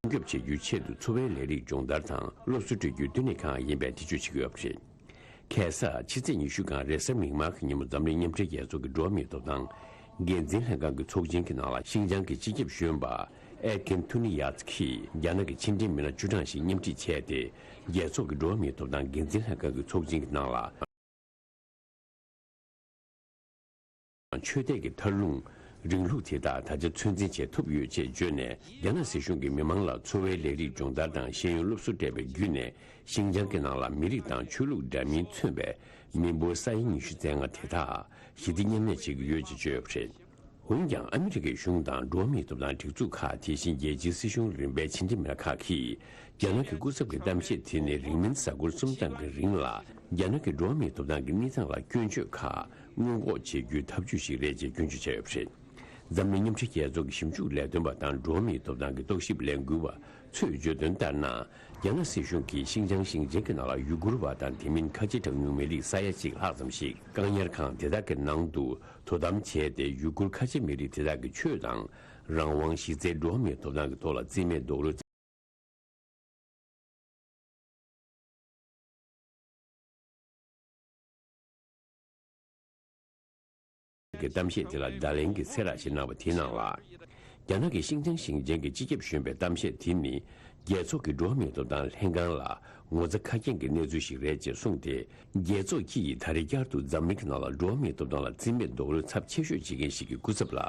སྲུང་སྐྱོབ་བྱེད་རྒྱུའི་ཆེད་དུ་འཚོ་བའི་ལས་རིགས་སྦྱོང་བརྡར་དང་སློབ་གསོ་སྤྲོད་རྒྱུའི་བསྟི་གནས་ཁང་ཡིན་པའི་འགྲེལ་བརྗོད་བྱེད་ཀྱི་ཡོད་པ་རེད། ཁ་སང་ཕྱི་ཚེས་ཉི་ཤུ་སྒང་རེས་གཟའ་མིག་དམར་གྱི་ཉིན་མོ་འཛམ་གླིང་མཉམ་འབྲེལ་རྒྱལ་ཚོགས་ཀྱི་འགྲོ་བ་མིའི་ཐོབ་ཐང་འགན་འཛིན་ལྷན་ཁང་གི་ཚོགས་ཆེན་གྱི་ནང་ལ། ཤིན་ཅང་གི་སྤྱི་ཁྱབ་གཞོན་པ་ཨེ་ཀིན་ཐུ་ནི་ཡཱ་ཚི་གིས་རྒྱ་ནག་གི་ཕྱི་འབྲེལ་མི་སྣ་བཅུ་གྲངས་ཤིག་མཉམ་ཁྲིད་བྱས་ཏེ། རྒྱལ་ཚོགས་ཀྱི་འགྲོ་བ་མིའི་ཐོབ་ཐང་འགན་འཛིན་ལྷན་ཁང་གི་ཚོགས་ཆེན་གྱི་ནང་ལ། ཆོས་དད་ཀྱི་མཐའ་ལྷུང་རིང་ལུགས་དེ་དག་ད་ཆ་ཚོད་འཛིན་བྱེད་ཐུབ་ཡོད་ཅེས་བརྗོད་ནས། རྒྱ་ནག་སྲིད་གཞུང་གིས་མི་མང་ལ་འཚོ་བའི་ལས་རིགས་སྦྱོང་བརྡར་དང་ཤེས་ཡོན་སློབ་གསོ་སྤྲད་པ་བརྒྱུད་ནས། ཤིན་ཅང་གི་ནང་ལ་མི་རིགས་དང་ཆོས་ལུགས་འདྲ་མིན་མཚོན་པའི་མི་འབོར་ས་ཡ་ཉི་ཤུ་རྩ་ལྔ་དེ་དག་ཞི་བདེ་མཉམ་གནས་བྱེད་ཀྱི་ཡོད་ཅེས་བརྗོད་ཡོད་པ་རེད། འོན་ཀྱང་ཨ་མི་རི་ཀའི་གཞུང་དང་འགྲོ་བ་མིའི་ཐོབ་ཐང་སྒྲིག་འཛུགས་ཁག། དེ་བཞིན་རྒྱལ་སྤྱིའི་སྲིད་གཞུང་རིམ་པའི་ཕྱི་འབྲེལ་མི་སྣ་ཁག་གིས་རྒྱ་ནག་གི་སྐུ་ཚབ་ཀྱི་གཏམ་བཤད་དེ་ནི་རིང་མིན་གཟའ་འཁོར་གསུམ་ཙམ་གྱི་རིང་ལ་རྒྱ་ནག་གི་འགྲོ་བ་མིའི་ཐོབ་ཐང་གི་གནས་སྟངས་ལ་སྐྱོན་བརྗོད་ཁག་སྔོན་འགོག་བྱེད་རྒྱུའི་ཐབས་ཇུས་ཤིག་རེད་ཅེས་སྐྱོན་བརྗོད་བྱས་ཡོད་པ་རེད། འཛམ་གླིང་མཉམ་འབྲེལ་རྒྱལ་ཚོགས་ཀྱི་ཞིབ་འཇུག་ལས་དོན་པ་དང་འགྲོ་བ་མིའི་ཐོབ་ཐང་གི་རྟོག་ཞིབ་ལས་འགུལ་བ་ཚོས་བརྗོད་དོན་ལྟར་ན། རྒྱ་ནག་སྲིད་གཞུང་གིས་ཤིན་ཅང་ཞིང་ཆེན་གྱི་ནང་ལ་ཡུ་གུར་བ་དང་དེ་མིན་ཁ་ཆེ་གྲངས་ཉུང་མི་རིགས་ས་ཡ་གཅིག་ལྷག་ཙམ་ཞིག་བཀག་ཉར་ཁང་དེ་དག་གི་ནང་དུ་དོ་དམ་བྱས་ཏེ། ཡུ་གུར་ཁ་ཆེ་མི་རིགས་དེ་དག་གི་ཆོས་དང་རང་དབང་། གཞི་རྩའི་འགྲོ་བ་མིའི་ཐོབ་ཐང་གི་ཐོག་ལ་རྩིས་མེད་རྡོག་རོལ་གི་གཏམ་བཤད་དེ་ལ་བརྡ་ལན་གྱི་ཚེ་རགས་ཤིག་གནང་བ་དེའི་ནང་ལ། རྒྱ་ནག་གི་ཤིན་ཅང་ཞིང་ཆེན་གྱི་སྤྱི་ཁྱབ་གཞོན་པའི་གཏམ་བཤད་དེ་ནི་རྒྱལ་ཚོགས་ཀྱི་འགྲོ་བ་མིའི་ཐོབ་ཐང་ལྷན་ཁང་ལ་ངོ་ཚ་ཁ་སྐྱེངས་ཀྱི་གནས་ཚུལ་ཞིག་རེད་ཅེས་གསུངས་ཏེ། རྒྱལ་ཚོགས་ཀྱིས་ད་རེས་བསྐྱར་དུ་འཛམ་གླིང་གི་ནང་ལ་འགྲོ་བ་མིའི་ཐོབ་ཐང་ལ་རྩིས་མེད་རྡོག་རོལ་ཚབས་ཆེ་ཤོས་བྱེད་མཁན་ཞིག་གི་སྐུ་ཚབ་ལ་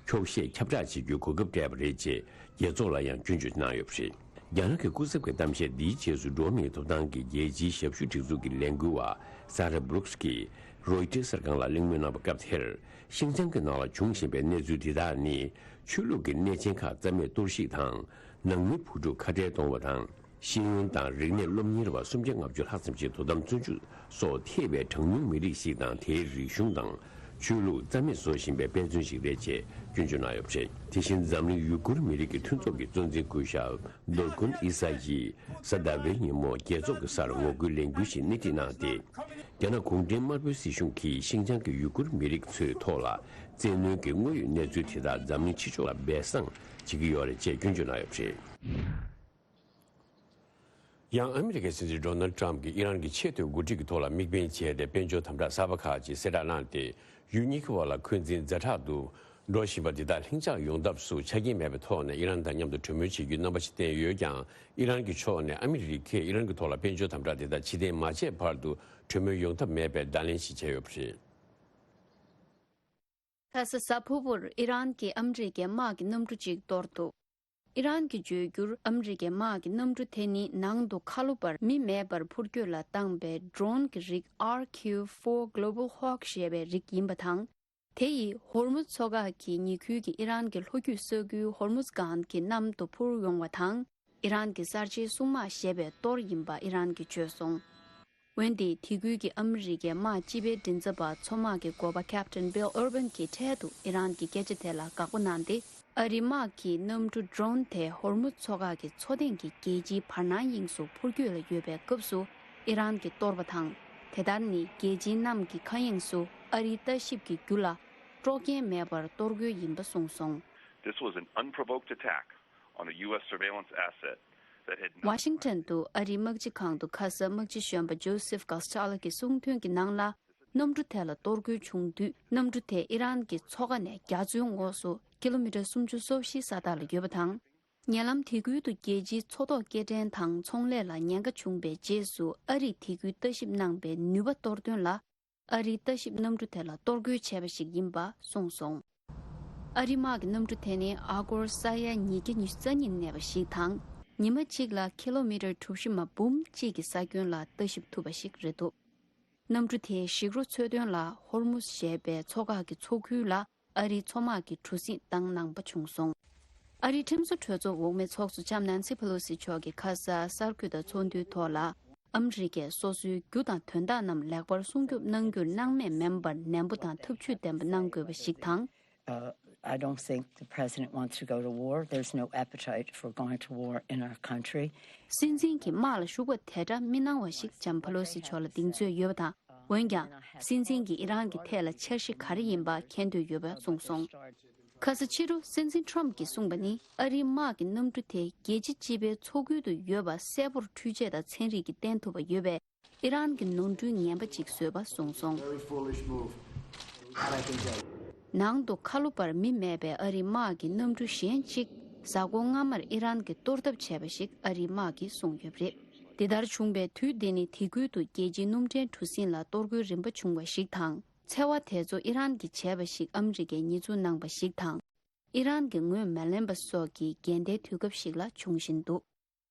འཁྱོག་བཤད་ཁྱབ་བསྒྲགས་བྱེད་རྒྱུའི་གོ་སྐབས་སྤྲད་པ་རེད་ཅེས་རྒྱལ་ཚོགས་ལ་ཡང་སྐྱོན་བརྗོད་གནང་ཡོད་པ་རེད། རྒྱ་ནག་གི་སྐུ་ཚབ་ཀྱི་གཏམ་བཤད་འདིའི་རྗེས་སུ་འགྲོ་བ་མིའི་ཐོབ་ཐང་གི་རྒྱལ་སྤྱིའི་ཞབས་ཞུ་སྒྲིག་འཛུགས་ཀྱི་ལས་འགུལ་བ་སཱ་ར་བྷུ་རུག་སི་ཀྱིས་རོའི་ཊར་གསར་ཁང་ལ་གླེང་མོལ་གནང་བའི་སྐབས་དེར། ཤིན་ཅང་གི་ནང་ལ་འབྱུང་བཞིན་པའི་གནས་ཚུལ་འདི་དག་ནི་ཆོས་ལུགས་ཀྱི་གནས་ཆེན་ཁག་རྩ་མེད་གཏོར་བཤིག་དང་། ནང་མི་བུ་ཕྲུག་ཁ་བྲལ་གཏོང་བ་དང་། ཤེས་ཡོན་དང་རིག་གནས་སློབ་གཉེར་བ་སུམ་བརྒྱ་ལྔ་བཅུ་ལྷག་ཙམ་ཞིག་དོ་དམ་བཙོན་འཇུག་སོགས་ཐེ་བའི་གྲངས་ཉུང་མི་རིགས་ཤིག་དང་དེའི་རིག་གཞུང་དང་ཆོས་ལུགས་རྩ་མེད་བཟོ་བཞིན་པའི་དཔེ་མཚོན་ཞིག་རེད་ཅེས་སྐྱོན་བརྗོད་གནང་ཡོད་པ་རེད། དེ་བཞིན་འཛམ་གླིང་ཡུ་གུར་མི་རིགས་ཀྱི་མཐུན་ཚོགས་ཀྱི་གཙོ་འཛིན་སྐུ་ཞབས་དོལ་ཀུན་ཨི་ས་ཡིས་གཟའ་ཟླ་བའི་ཉིན་མོ་རྒྱལ་ཚོགས་ཀྱི་སར་ངོ་རྒོལ་ལས་འགུལ་ཞིག་སྣེ་ཁྲིད་གནང་སྟེ། རྒྱ་ནག་གུང་ཁྲན་དམར་པོའི་སྲིད་གཞུང་གིས་ཤིན་ཅང་གི་ཡུ་གུར་མི་རིགས་ཚོའི་ཐོག་ལ་བཙན་གནོན་གྱི་དངོས་ཡོད་གནས་ཚུལ་དེ་དག་འཛམ་གླིང་ཕྱི་ཕྱོགས་ལ་སྦས་གསང་བྱེད་ཀྱི་ཡོད་རེད་ཅེས་སྐྱོན་བརྗོད་གནང་ཡོད་པ་རེད། ཡང་ཨ་མི་རི་ཀའི་སྲིད་འཛིན་ཌོ་ནལ་ཊམ་གྱིས་ཨི་རན་གྱི་ཆེས་མཐོའི་འགོ་ཁྲིད་ཀྱི་ཐོག་ལ་དམིགས་འབེན་བྱས་ཏེ། དཔལ་འབྱོར་དམ་དྲག་གསར་པ་ཁག་ཅིག་གསལ་བསྒྲགས་གནང་སྟེ། ཡུལ་གཉིས་ཀྱི་བར་ལ་འཁོན་འཛིན་ཛ་དྲག་ཏུ་འགྲོ་བཞིན་པ་འདི་དག་ལྷིང་འཇགས་ཡོང་ཐབས་སུ་ཆ་རྐྱེན་མེད་པའི་ཐོག་ནས་ཨི་རན་དང་མཉམ་དུ་གྲོས་མོལ་བྱེད་རྒྱུའི་རྣམ་པ་ཞིག་བསྟན་ཡོད་ཀྱང་། ཨི་རན་གྱི་ཕྱོགས་ནས་ཨ་མི་རི་ཀས་ཨི་རན་གྱི་ཐོག་ལ་དཔལ་འབྱོར་དམ་དྲག་དེ་དག་ཕྱིར་འཐེན་མ་བྱས་བར་དུ་གྲོས་མོལ་ཡོང་ཐབས་མེད་པའི་བརྡ་ལན་ཞིག་བྱས་ཡོད་པ་རེད། ཁ་ས་གཟའ་ཕུར་བུར་ཨི་རན་གྱིས་ཨ་མི་རི་ཀའི་དམག་གི་གནམ་གྲུ་གཅིག་གཏོར་འདུག་ཨི་རན་གྱིས་བརྗོད་རྒྱུར། ཨ་མི་རི་ཀའི་དམག་གི་གནམ་གྲུ་དེ་ནི་ནང་དུ་ཁ་ལོ་བར་མི་མེད་པར་འཕུར་སྐྱོད་ལ་བཏང་པའི་ཌོ་རོན་གྱི་རིགས་ཨར་ཁིའུ་ཕོར་གྷི་ལོ་བལ་ཧོག་ཞེས་པའི་རིགས་ཡིན་པ་དང་། དེ་ཡིས་ཧོར་མུཛ་མཚོ་འགག་གི་ཉེ་ཁུལ་གྱི་ཨི་རན་གྱི་ལྷོ་རྒྱུད་ས་ཁུལ་ཧོར་མུཛ་སྒང་གི་གནམ་དུ་འཕུར་ཡོང་བ་དང་། ཨི་རན་གྱི་གསར་བརྗེའི་སྲུང་དམག་ཞེས་པའི་གཏོར་ཡིན་པ་ཨི་རན་གྱིས་བརྗོད་སོང་། འོན་ཏེ་དེ་ཁུལ་གྱི་ཨ་མི་རི་ཀའི་དམག་སྤྱི་པའི་མགྲིན་ཚབ་པ་མཚོ་དམག་གི་འགོ་པ་ཁེབ་ཏན་བིལ་ཨར་བན་གྱིས་འཕྲལ་དུ་ཨི་རན་གྱི་སྐད་ཆ་དེ་ལ་དགག་པ་གནང་སྟེ། ཨ་རིའི་དམག་གིས་གནམ་གྲུ་ཌོ་རོན་དེ་ཧོར་མུཛ་མཚོ་འགག་གི་མཚོ་ལྡིང་གི་རྒྱལ་སྤྱིའི་བར་སྣང་དབྱིངས་སུ་འཕུར་སྐྱོད་ལ་ཡོད་པའི་སྐབས་སུ་ཨི་རན་གྱིས་གཏོར་བ་དང་། དེ་ལྟར་ནི་རྒྱལ་སྤྱིའི་གནམ་གྱི་མཁའ་དབྱིངས་སུ་ཨ་རིའི་ལྟ་ཞིབ་ཀྱི་རྒྱུ་ལ་དཀྲོག་རྐྱེན་མེད་པར་གཏོར་རྒོལ་ཡིན་པ་གསུངས་སོང་། This was an unprovoked attack on a U S surveillance asset that had not ཝ་ཤིང་ཊོན་དུ་ཨ་རིའི་དམག་སྤྱི་ཁང་དུ་ཁ་ས་དམག་སྤྱི་གཞོན་པ་ཇོ་སེབ་ཀཱ་སི་ཊ་ལོ་གྱིས་གསུངས་དོན་གྱི་ནང་ལ། གནམ་གྲུ་དེ་ལ་གཏོར་རྒོལ་བྱུང་དུས། གནམ་གྲུ་དེ་ཨི་རན་གྱི་མཚོ་ཁ་ནས་རྒྱ་མཚོའི་ངོགས་སུ་ཀི་ལོ་མི་ཊར་སུམ་ཅུ་སོ་བཞི་ས་ཐག་ལ་ཡོད་པ་དང་། ཉེ་ལམ་དེ་ཁུལ་དུ་རྒྱལ་སྤྱིའི་མཚོ་ཐོག་སྐྱེལ་འདྲེན་དང་ཚོང་ལས་ལ་ཉེན་ཁ་བྱུང་བའི་རྗེས་སུ། ཨ་རིས་དེ་ཁུལ་ལྟ་ཞིབ་གནང་པའི་ནུས་པ་གཏོར་དོན་ལ། ཨ་རིའི་ལྟ་ཞིབ་གནམ་གྲུ་དེ་ལ་གཏོར་རྒོལ་བྱས་པ་ཞིག་ཡིན་པ་གསུངས་སོང་། ཨ་རིའི་དམག་གི་གནམ་གྲུ་དེ་ནི་ཨ་སྒོར་ས་ཡ་ཉིས་བརྒྱ་ཉི་ཤུ་རྩ་གཉིས་གནས་པ་ཞིག་དང་། ཉི་མ་གཅིག་ལ་ཀི་ལོ་མི་ཊར་གྲུ་བཞི་མ་འབུམ་གཅིག་གི་ས་ཁྱོན་ལ་ལྟ་ཞིབ་ཐུབ་པ་ཞིག་རེད་འདུག་གནམ་གྲུ་དེས་ཞིག་རོ་འཚོལ་དོན་ལ་ཧོར་མུས་ཞེས་པའི་མཚོ་འགག་གི་མཚོ་ཁུལ་ལ་ཨ་རིའི་མཚོ་དམག་གི་གྲུ་གཟིངས་བཏང་གནང་པ་བྱུང་སོང་། ཨ་རིའི་ཁྲིམས་བཟོ་གྲོས་ཚོགས་འོག་མའི་ཚོགས་གཙོ་ལྕམ་ནན་སི་ཕེ་ལོ་སི་མཆོག་གིས་ཁ་ས་གསར་འགོད་པ་ཚོགས་འདུའི་ཐོག་ལ། ཨ་མི་རི་ཀས་སོ་སོའི་རྒྱུ་དང་དོན་དག་རྣམས་ལེགས་པར་སྲུང་སྐྱོབ་གནང་རྒྱུར་སྣང་མེད་མིན་པར་ནན་པོ་དང་ཐབས་ཇུས་ལྡན་པ་གནང་དགོས་པ་ཞིག་དང་། Uh, I don't think the president wants to go to war. There's no appetite for going to war in our country. སྲིད་འཛིན་གྱིས་དམག་ལ་ཤུགས་པ་དེ་འདྲ་མི་གནང་བ་ཞིག་ལྕམ་ཕེ་ལོ་སི་མཆོག་ལ་གདེང་ཚོད་ཡོད་པ་དང་། འོན་ཀྱང་། སྲིད་འཛིན་གྱིས་ཨི་རན་གྱི་ཐད་ལ་འཆར་གཞི་ག་རེ་ཡིན་པ་མཁྱེན་འདོད་ཡོད་པ་གསུངས་སོང་། ཁ་ས་ཕྱི་དྲོ་སྲིད་འཛིན་ཊམ་གྱིས་གསུངས་པ་ནི། ཨ་རིའི་དམག་གི་གནམ་གྲུ་དེ་རྒྱལ་སྤྱི་སྤྱི་པའི་མཚོ་ཁུལ་དུ་ཡོད་པ་གསལ་པོར་འཕྲུལ་ཆས་དང་ཚན་རིག་གིས་བསྟན་ཐུབ་པ་ཡོད་པས། ཨི་རན་གྱི་ནོར་འཁྲུལ་ངན་པ་ཅིག་བཟོས་པ་གསུངས་སོང་། Very foolish move. But I can tell you. ནང་དུ་ཁ་ལོ་བར་མི་མེད་པའི་ཨ་རིའི་དམག་གི་གནམ་གྲུ་གཞན་གཅིག་གཟའ་འཁོར་སྔ་མར་ཨི་རན་གྱིས་གཏོར་ཐབས་བྱས་པ་ཞིག་ཨ་རིའི་དམག་གིས་གསུངས་ཡོད་པ་རེད། འདི་ལྟར་བྱུང་བའི་དུས་འདི་ནི་དེ་ཁུལ་དུ་རྒྱལ་སྤྱིའི་གནམ་གྲུའི་གཟིངས་ལ་གཏོར་རྒོལ་རིམ་པ་བྱུང་བ་ཞིག་དང་། འཚེ་བ་དེ་ཚོ་ཨི་རན་གྱིས་བྱས་པ་ཞིག་ཨ་མི་རི་ཀས་ཉེས་འཛུགས་གནང་བ་ཞིག་དང་། ཨི་རན་གྱིས་ངོས་མ་ལེན་པ་སོགས་ཀྱི་འགལ་ཟླའི་དུས་སྐབས་ཤིག་ལ་འབྱུང་བཞིན་འདུག་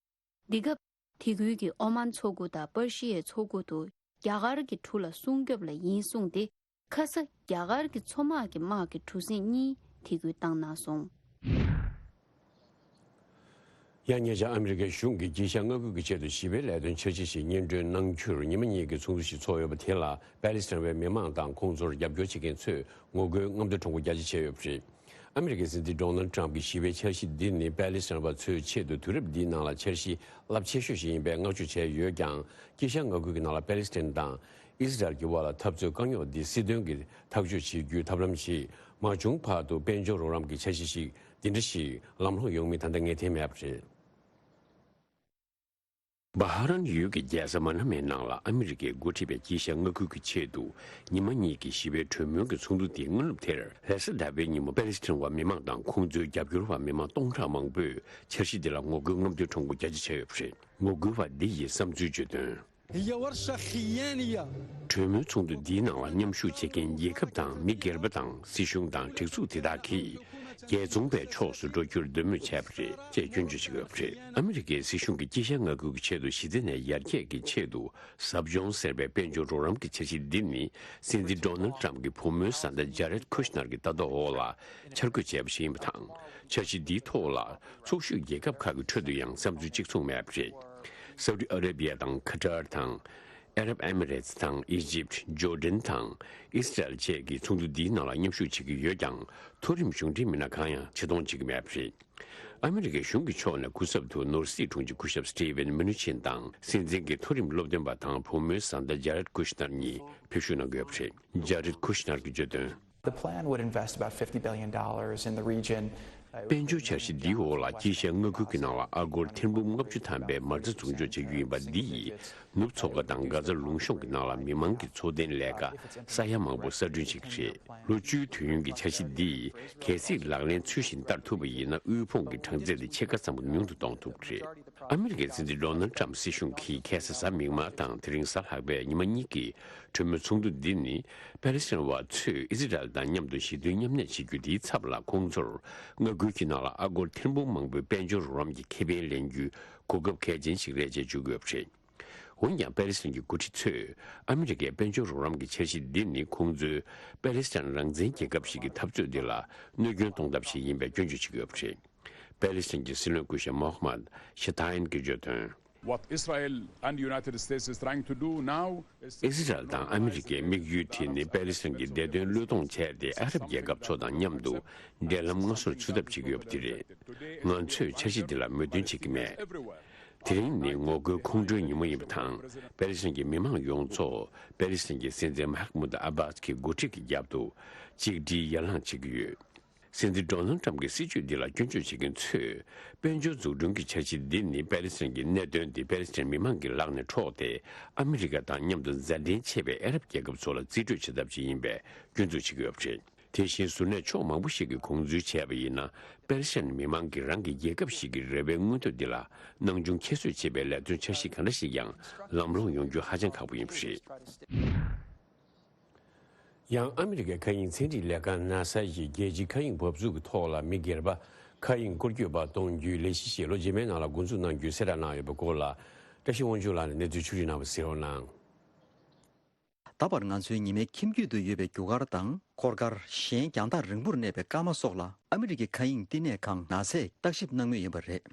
འདི་སྐབས། དེ་ཁུལ་གྱི་ཨོ་མཱན་མཚོ་ཁུག་དང་པར་ཤི་ཡའི་མཚོ་ཁུག་ཏུ་རྒྱ་གར་གྱི་གྲུ་ལ་སྲུང་སྐྱོབ་ལ་ཡིན་གསུངས་ཏེ། ཁ་ས་རྒྱ་གར་གྱི་མཚོ་དམག་གི་དམག་གི་གྲུ་གཟིངས་གཉིས་ དེ་སྐུལ་བཏང་གནང་སོང་། ཡང་ཉེ་ཆར་ཨ་མི་རི་ཀའི་གཞུང་གིས་དཀྱིལ་ཤར་མངའ་ཁུལ་གྱི་ཆེད་དུ་ཞི་བའི་ལས་དོན་འཆར་གཞི་ཞིག་སྙན་སྒྲོན་གནང་རྒྱུར་ཉི་མ་གཉིས་ཀྱི་ཚོགས་འདུ་ཞིག་ཚོགས་ཡོད་པ་དེ་ལ་པེ་ལི་སི་ཐན་པའི་མི་མང་དང་ཁོང་ཚོར་རྒྱབ་སྐྱོར་བྱེད་མཁན་ཚོས་ངོ་རྒོལ་རྔམ་སྟོན་ཁྲོམ་སྐོར་རྒྱ་ཆེ་བྱས་ཡོད་པ་རེད། ཨ་མི་རི་ཀའི་སྲིད་འཛིན་ཌོ་ནལ་ཊམ་གྱི་ཞི་བའི་འཆར་གཞི་འདི་ནི་པེ་ལི་སི་ཐན་པ་ཚོའི་ཆེད་དུ་དུས་རབས་འདིའི་ནང་ལ་འཆར་གཞི་རླབས་ཆེ་ཤོས་ཤིག་ཡིན་པའི་བསྔགས་བརྗོད་བྱས་ཡོད་ཀྱང་། དཀྱིལ་ཤར་མངའ་ཁུལ་གྱི་ནང་ལ་པེ་ལི་སི་ཐན་དང་ཨི་སི་རལ་གྱི་དབར་ལ་འཐབ་རྩོད་དཀའ་རྙོག་འདི་སྲིད་དོན་གྱིས་ཐག་གཅོད་བྱེད་རྒྱུའི་ཐབས་ལམ་ཞིག་མ་བྱུང་བར་དུ་དཔལ་འབྱོར་རོགས་རམ་གྱི་འཆར་གཞི་ཞིག་འདི་འདྲ་ཞིག་ལམ་ལྷོང་ཡོང་མིན་ད་ལྟ་ངེས་གཏན་མེད་པ་རེད། བྷ་ཧ་རན་ཡུལ་གྱི་རྒྱལ་ས་མ་ན་མའི་ནང་ལ་ཨ་མི་རི་ཀས་འགོ་ཁྲིད་པའི་དཀྱིལ་ཤར་མངའ་ཁུལ་གྱི་ཆེད་དུ་ཉི་མ་གཉིས་ཀྱི་ཞི་བའི་གྲོས་མོལ་གྱི་ཚོགས་འདུ་དེའི་སྔ་ནུབ་དེར་ལྷ་ས་ཟླ་བའི་ཉིན་མོ་པེ་ལི་སི་ཐན་བ་མི་མང་དང་ཁོང་ཚོའི་རྒྱབ་སྐྱོར་བ་མི་མང་སྟོང་ཕྲག་མང་པོས་འཆར་གཞི་འདི་ལ་ངོ་རྒོལ་རྔམ་སྟོན་ཁྲོམ་སྐོར་རྒྱ་ཆེ་བྱས་ཡོད་པ་རེད། ངོ་རྒོལ་བ་འདི་ཡིས་བསམ་ཚུལ་བརྗོད་དོན། هي ورشة خيانية. གྲོས་མོལ་ཚོགས་འདུ་འདིའི་ནང་ལ་མཉམ་ཞུགས་བྱེད་མཁན་རྒྱལ་ཁབ་དང་མི་སྒེར་པ་དང་སྲིད་གཞུང་དང་སྒྲིག་འཛུགས་དེ་དག་གིས་རྒྱལ་བཙོང་པའི་ཕྱོགས་སུ་འགྲོ་རྒྱུར་འདོད་མོས་བྱས་པ་རེད་ཅེས་སྐྱོན་བརྗོད་བྱེད་ཀྱི་ཡོད་པ་རེད། ཨ་མི་རི་ཀའི་སྲིད་གཞུང་གིས་དཀྱིལ་ཤར་མངའ་ཁུལ་གྱི་ཆེད་དུ་ཞི་བདེ་ནས་ཡར་རྒྱས་ཀྱི་ཆེད་དུ་ཟབ་སྦྱོང་ཟེར་བའི་དཔལ་འབྱོར་རོགས་རམ་གྱི་འཆར་གཞི་འདི་ནི་སྲིད་འཛིན་ཌོ་ནལ་ཊམ་གྱི་བུ་མོའི་བཟའ་ཟླ་ཇ་རེད་ཁུ་ཤ་ནར་གྱི་ལྟ་རྟོག་འོག་ལ་འཆར་འགོད་བྱས་པ་ཞིག་ཡིན་པ་དང་། འཆར་གཞི་འདིའི་ཐོག་ལ་ཚོགས་ཞུགས་རྒྱལ་ཁབ་ཁག་གི་ཁྲོད་དུ་ཡང་བསམ་ཚུལ་གཅིག་མཚུངས་མེད་པ་རེད། སའུ་ཏི་ཨ་ར་བི་ཡ་དང་ཁ་ཏར་དང་། ཨ་རབ་ཨེ་མི་རེ་ཊི་དང་ཨི་ཇིབ། ཇོར་ཌན་དང་ཨིས་རལ་བཅས་ཀྱིས་ཚོགས་འདུ་འདིའི་ནང་ལ་མཉམ་ཞུགས་བྱེད་ཀྱི་ཡོད་ཀྱང་། མཐོ་རིམ་གཞུང་འབྲེལ་མི་སྣ་གང་ཡང་ཆེད་གཏོང་བྱེད་ཀྱི་མེད་པ་རེད། ཨ་མི་རི་ཀའི་གཞུང་གི་ཕྱོགས་ནས་སྐུ་ཚབ་ཏུ་ནོར་སྲིད་དྲུང་ཆེ་སྐུ་ཞབས་སི་ཊི་ཝེན་མུ་ནུ་ཆིན་དང་སྲིད་འཛིན་གྱི་མཐོ་རིམ་སློབ་སྟོན་པ་དང་བུ་མོའི་བཟའ་ཟླ་ཇ་རེད་ཀུ་ཤ་ནར་གཉིས་ཕེབས་ཞུགས་གནང་གི་ཡོད་པ་རེད། ཇ་རེད་ཀུ་ཤ་ནར་གྱིས་བརྗོད་དོན། The plan would invest about fifty billion dollars in the region. དཔལ་འབྱོར་འཆར་གཞི་འདིའི་འོག་ལ་དཀྱིལ་ཤར་མངའ་ཁུལ་གྱི་ནང་ལ་ཨ་སྒོར་ཐེར་འབུམ་ལྔ་བཅུ་ཐམ་པའི་མ་རྩ་འཛུགས་འཇོག་བྱ་རྒྱུ་ཡིན་པ་འདི་ཡིས་ནུབ་མཚོ་ཁ་དང་གྷ་ཛ་ལུང་གཤོང་གི་ནང་ལ་མི་མང་གི་འཚོ་རྟེན་ལས་ཀ་ས་ཡ་མང་པོ་གསར་སྐྲུན་བྱེད་ཀྱི་རེད། ལོ་བཅུའི་དུས་ཡུན་གྱི་འཆར་གཞི་འདི་ཡིས་གལ་སྲིད་ལག་ལེན་ཚུལ་བཞིན་བསྟར་ཐུབ་པ་ཡིན་ན་དབུལ་ཕོངས་ཀྱི་གྲངས་ཚད་དེ་ཕྱེད་ཀ་ཙམ་ཉུང་དུ་གཏོང་ཐུབ་ཀྱི་རེད། ཨ་མི་རི་ཀའི་སྲིད་འཛིན་ཌོ་ནལ་ཊམ་སྲིད་གཞུང་གིས་ཁ་སང་གཟའ་མིག་དམར་དང་དེ་རིང་གཟའ་ལྷག་པའི་ཉི་མ་གཉིས་ཀྱི་གྲོས་མོལ་ཚོགས་འདུ་འདི་ནི་པེ་ལི་སི་ཐན་བ་ཚོས་ཨི་སི་རལ་དང་མཉམ་དུ་ཞི་མཐུན་མཉམ་གནས་བྱེད་རྒྱུ་དེའི་ཚབ་ལ་ཁོང་ཚོར་མངའ་ཁུལ་གྱི་ནང་ལ་ཨ་སྒོར་ཐེར་འབུམ་མང་པོའི་དཔལ་འབྱོར་རོགས་རམ་གྱི་ཁེ་ཕན་ལེན་རྒྱུའི་གོ་སྐབས་གལ་ཆེན་ཞིག་རེད་ཅེས་བརྗོད་ཀྱི་ཡོད་པ་རེད། འོན་ཀྱང་པེ་ལི་སི་ཐན་གྱི་འགོ་ཁྲིད་ཚོས་ཨ་མི་རི་ཀའི་དཔལ་འབྱོར་རོགས་རམ་གྱི་འཆར་གཞི་འདི་ནི་ཁོང་ཚོའི་པེ་ལི་སི་ཐན་རང་བཙན་རྒྱལ་ཁབ་ཞིག་གི་འཐབ་རྩོད་འདི་ལ་གནོད་སྐྱོན་གཏོང་ཐབས་ཤིག་ཡིན་པའི་སྐྱོན་བརྗོད་བྱེད་ཀྱི་ཡོད་པ་རེད། པེ་ལི་སི་ཐན་གྱི་སྲིད་བློན་སྐུ་ཞབས་མོ་ཧ་མད་ཤ་ཐ་ཡན་གྱིས་བརྗོད་དོན། What Israel and United States is trying to do now is ཨི་སི་རལ་དང་ཨ་མི་རི་ཀའི་དམིགས་ཡུལ་དེ་ནི་པེ་ལི་སི་ཐན་གྱི་བདེ་དོན་བློས་གཏོང་བྱས་ཏེ་ཨ་རབ་རྒྱལ་ཁབ་ཚོ་དང་མཉམ་དུ་འབྲེལ་ལམ་སྔར་སྲོལ་ཚུད་ཐབས་བྱེད་ཀྱི་ཡོད་པ་དེ་རེད། ང་ཚོས་འཆར་གཞི་འདི་ལ་མོས་མཐུན་བྱེད་ཀྱི་མེད། དེ་རིང་ནི་ངོ་རྒོལ་ཁོང་ཁྲོའི་ཉིན་མོ་ཡིན་པ་དང་། པེ་ལི་སི་ཐན་གྱི་མི་མང་ཡོངས་རྫོགས་པེ་ལི་སི་ཐན་གྱི་སྲིད་འཛིན་མ་ཧ་མུད་ཨ་བྷཱས་ཀྱི་འགོ་ཁྲིད་ཀྱི་རྒྱབ་ཏུ་གཅིག་སྒྲིལ་ཡར་ལངས་བྱེད་ཀྱི་ཡོད། སྲིད་འཛིན་ཌོ་ནལ་ཊམ་གྱི་སྲིད་བྱུས་འདི་ལ་སྐྱོན་བརྗོད་བྱེད་མཁན་ཚོས། དཔལ་འབྱོར་འཛུགས་སྐྲུན་གྱི་འཆར་གཞི་འདི་ནི་པེ་ལི་སི་ཐན་གྱི་གནད་དོན་དེ་པེ་ལི་སི་ཐན་མི་མང་གི་ལག་ནས་འཕྲོག་སྟེ། ཨ་མི་རི་ཀ་དང་མཉམ་དུ་མཛའ་འབྲེལ་ཆེ་བའི་ཨ་རབ་རྒྱལ་ཁབ་ཚོ་ལ་རྩིས་སྤྲོད་བྱེད་ཐབས་ཤིག་ཡིན་པའི་སྐྱོན་འཛུགས་བྱེད་ཀྱི་ཡོད་པ་རེད། དེ་བཞིན་གཟུར་གནས་ཕྱོགས་མང་པོ་ཞིག་གིས་དགོངས་ཚུལ་བྱས་པ་ཡིན་ན། པེ་ལི་སི་ཐན་མི་མང་གིས་རང་གི་རྒྱལ་ཁབ་ཞིག་གི་རེ་བའི་མངོན་འདོད་འདི་ལ་སྣང་ཆུང་ཁྱད་གསོད་བྱེད་པའི་ལས་དོན་འཆར་གཞི་ག་འདྲ་ཞིག་ཀྱང་ལམ་ལྷོང་ཡོང་རྒྱུ་ཧ་ཅང་ཁག་པོ་ཡིན་པ་རེད། ཡང་ཨ་མི་རི་ཀའི་མཁའ་དབྱིངས་ཚན་རིག་ལས་ཁང་ནཱ་ས་ཡིས་རྒྱལ་སྤྱིའི་མཁའ་དབྱིངས་འབབ་ཚུགས་ཀྱི་ཐོག་ལ་མི་སྒེར་པ་མཁའ་དབྱིངས་སྐོར་སྐྱོད་པ་གཏོང་རྒྱུའི་ལས་གཞི་ཞིག་ལོ་རྗེས་མའི་ནང་ལ་འགོ་འཛུགས་གནང་རྒྱུའི་གསལ་བསྒྲགས་གནང་ཡོད་པའི་སྐོར་ལ། བཀྲ་ཤིས་དབང་ཕྱུག་ལགས་ནས་གནས་ཚུལ་ཕྱོགས་སྒྲིག་གནང་བ་གསན་རོགས་གནང་། ད་བར་ང་ཚོའི་ཉི་མའི་ཁྱིམ་རྒྱུད་དུ་ཡོད་པའི་རྒྱུ་སྐར་དང་འཁོར་སྐར། གཞན་རྒྱང་ཐག་རིང་པོར་གནས་པའི་སྐར་མ་སོགས་ལ་ཨ་མི་རི་ཀའི་མཁའ་དབྱིངས་བསྟི་གནས་ཁང་ནཱ་སས་བརྟག་ཞིབ་གནང་མུས་ཡིན་པ་རེད།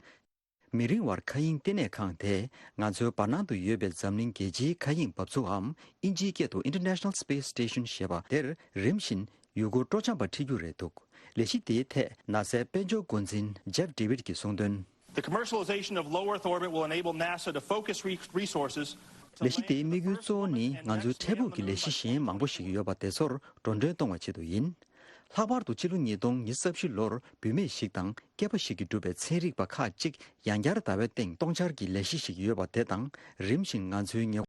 མི་རིང་བར་མཁའ་དབྱིངས་བསྟི་གནས་ཁང་དེས་ང་ཚོའི་བར་སྣང་དུ་ཡོད་པའི་འཛམ་གླིང་རྒྱལ་སྤྱིའི་མཁའ་དབྱིངས་འབབ་ཚུགས་འམ། ཨིན་ཇིའི་སྐད་དུ་International Space Station ཞེས་པ་དེར་རིམ་བཞིན་ཡུལ་སྐོར་སྤྲོ་འཆམ་པ་ཁྲིད་རྒྱུ་རེད་འདུག་ལས་གཞི་དེའི་ཐད་ནཱ་སའི་དཔལ་འབྱོར་འགོ་འཛིན་Jeff David གྱིས་གསུངས་དོན། The commercialization of low Earth orbit will enable NASA to focus re- resources to ལས་གཞི་དེའི་དམིགས་ཡུལ་གཙོ་བོ་ནི་ང་ཚོའི་འཕྲལ་ཕུགས་ཀྱི་ལས་གཞི་གཞན་མང་པོ་ཞིག་ཡོད་པ་དེ་ཚོར་འགྲོ་གྲོན་གཏོང་བའི་ཆེད་དུ་ཡིན། ལྷག་པར་དུ་ཕྱི་ལོ་ཉིས་སྟོང་ཉི་ཤུ་རྩ་བཞི་ལོར་བུད་མེད་ཞིག་དང་སྐྱེས་པ་ཞིག་གིས་གྲུབ་པའི་ཚན་རིག་པ་ཁག་ཅིག་ཡང་བསྐྱར་ཟླ་བའི་སྟེང་གཏོང་འཆར་གྱི་ལས་གཞི་ཞིག་ཡོད་པ་དེ་དང་རིམ་བཞིན་ང་ཚོའི་ཉེ་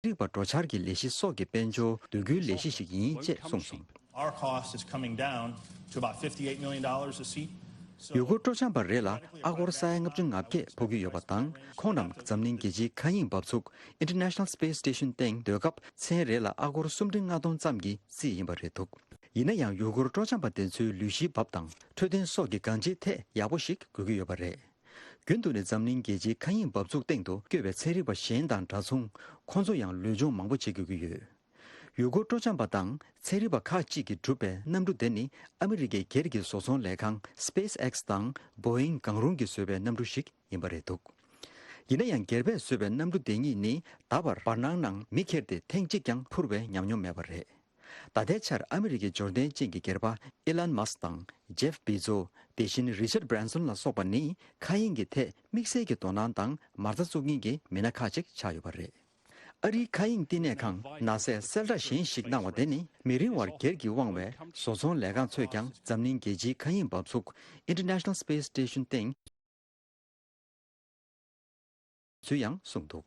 རིག་པ་འགྲོ་འཆར་གྱི་ལས་གཞི་སོགས་ཀྱི་དཔལ་འབྱོར་བསྡུ་རྒྱུའི་ལས་གཞི་ཞིག་ཡིན་ཅེས་གསུངས་སོང་། Our cost is coming down to about fifty-eight million dollars a seat. So ཡུལ་སྐོར་སྤྲོ་འཆམ་པ་རེ་ལ་ཨ་སྒོར་ས་ཡ་ལྔ་བཅུ་ང་བརྒྱད་ཕོག་གི་ཡོད་པ་དང་། ཁོང་རྣམས་འཛམ་གླིང་རྒྱལ་སྤྱིའི་མཁའ་དབྱིངས་འབབ་ཚུགས་International Space Station སྟེང་སྡོད་སྐབས་མཚན་རེ་ལ་ཨ་སྒོར་སུམ་ཁྲི་ལྔ་སྟོང་ཙམ་གྱི་རྩིས་ཡིན་པ་རེད་འདུག་ཡིན་ན་ཡང་ཡུལ་སྐོར་སྤྲོ་འཆམ་པ་དེ་ཚོའི་ལུས་གཤིས་འབབ་དང་འཕྲོད་བསྟེན་སོགས་ཀྱི་འགངས་ཆེའི་ཐད་ཡག་པོ་ཞིག་དགོས་ཀྱི་ཡོད་པ་རེད། རྒྱུན་དུ་ནས་འཛམ་གླིང་རྒྱལ་སྤྱིའི་མཁའ་དབྱིངས་འབབ་ཚུགས་སྟེང་དུ་བསྐྱོད་པའི་ཚན་རིག་པ་གཞན་དང་འདྲ་མཚུངས་ཁོང་ཚོ་ཡང་ལུས་སྦྱོང་མང་པོ་བྱེད་དགོས་ཀྱི་ཡོད། ཡུལ་སྐོར་སྤྲོ་འཆམ་པ་དང་ཚན་རིག་པ་ཁག་ཅིག་གིས་གྲུབ་པའི་གནམ་གྲུ་དེ་ནི་ཨ་མི་རི་ཀའི་སྒེར་གྱི་བཟོ་ཚོང་ལས་ཁང་སི་པེ་སི་ཨེག་སི་དང་བོ་ཨིང་གང་རུང་གིས་བཟོས་པའི་གནམ་གྲུ་ཞིག་ཡིན་པ་རེད་འདུག་ཡིན་ན་ཡང་སྒེར་པས་བཟོས་པའི་གནམ་གྲུ་དེ་གཉིས་ནི་ད་བར་བར་སྣང་ནང་མི་ཁྱེར་ཏེ་ཐེངས་གཅིག་ཀྱང་འཕུར་བའི་ཉམས་མྱོང་མེད་པ་རེད། ད་ལྟའི་ཆར་ཨ་མི་རི་ཀའི་འབྱོར་ལྡན་ཅན་གྱི་སྒེར་པ་ཨི་ལན་མཱ་སི་དང་ཇེབ་བི་ཛོ། དེ་བཞིན་རི་ཆར་བྷ་རན་སོན་ལ་སོགས་པ་ནི་མཁའ་དབྱིངས་ཀྱི་ཐད་དམིགས་བསལ་གྱི་དོ་སྣང་དང་མ་རྩ་བཙུགས་མཁན་གྱི་མི་སྣ་ཁག་ཅིག་ཆགས་ཡོད་པ་རེད། ཨ་རིའི་མཁའ་དབྱིངས་བསྟི་གནས་ཁང་ནཱ་སཱས་གསལ་བསྒྲགས་གཞན་ཞིག་གནང་བ་དེ་ནི་མི་རིང་བར་སྒེར་གྱིས་དབང་བའི་བཟོ་ཚོང་ལས་ཁང་ཚོས་ཀྱང་འཛམ་གླིང་རྒྱལ་སྤྱིའི་མཁའ་དབྱིངས་འབབ་ཚུགས་International Space Station སྟེང་ཚུལ་ཡང་གསུངས་འདུག།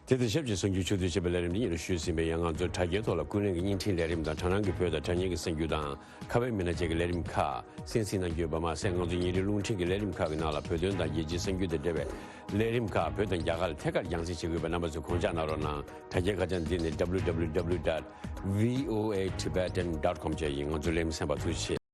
དེ་དང་ཆབས་ཅིག་གསར་འགྱུར་ཕྱོགས་བསྡུས་བྱས་པའི་ལས་རིམ་འདི་ཉིད་ལ་ཞུས་ཟིན་པས། ཡང་ང་ཚོའི་དྲ་རྒྱའི་ཐོག་ལ་ཀུན་གླེང་གི་བརྙན་འཕྲིན་ལས་རིམ་དང་དྲ་སྣང་གི་བོད་དང་དྲ་བརྙན་གྱི་གསར་འགྱུར་དང་། ཁ་པར་མི་སྣ་བཅས་ཀྱི་ལས་རིམ་ཁག་གསན་གཟིགས་གནང་རྒྱུ་ཡོད་པ་མ་ཟད། ང་ཚོའི་ཉིན་རེའི་རླུང་འཕྲིན་གྱི་ལས་རིམ་ཁག་གི་ནང་ལ་བོད་དོན་དང་རྒྱལ་སྤྱིའི་གསར་འགྱུར་དང་འབྲེལ་བའི་ལས་རིམ་ཁག་བོད་དང་རྒྱ་གར་ལ་ཐད་ཀར་རྒྱང་སྲིང་བྱེད་དགོས་པས། རྣམ་པ་ཚོས་དགོངས་འཇགས་གནང་རོགས་གནང་། དྲ་རྒྱའི་ཁ་བྱང་འདི་ནི་W W W dot V O A Tibetan dot com བཅས་ཡིན། ང་ཚོའི་ལས་རིམ་གསན་པར་ཐུགས་རྗེ་ཆེ།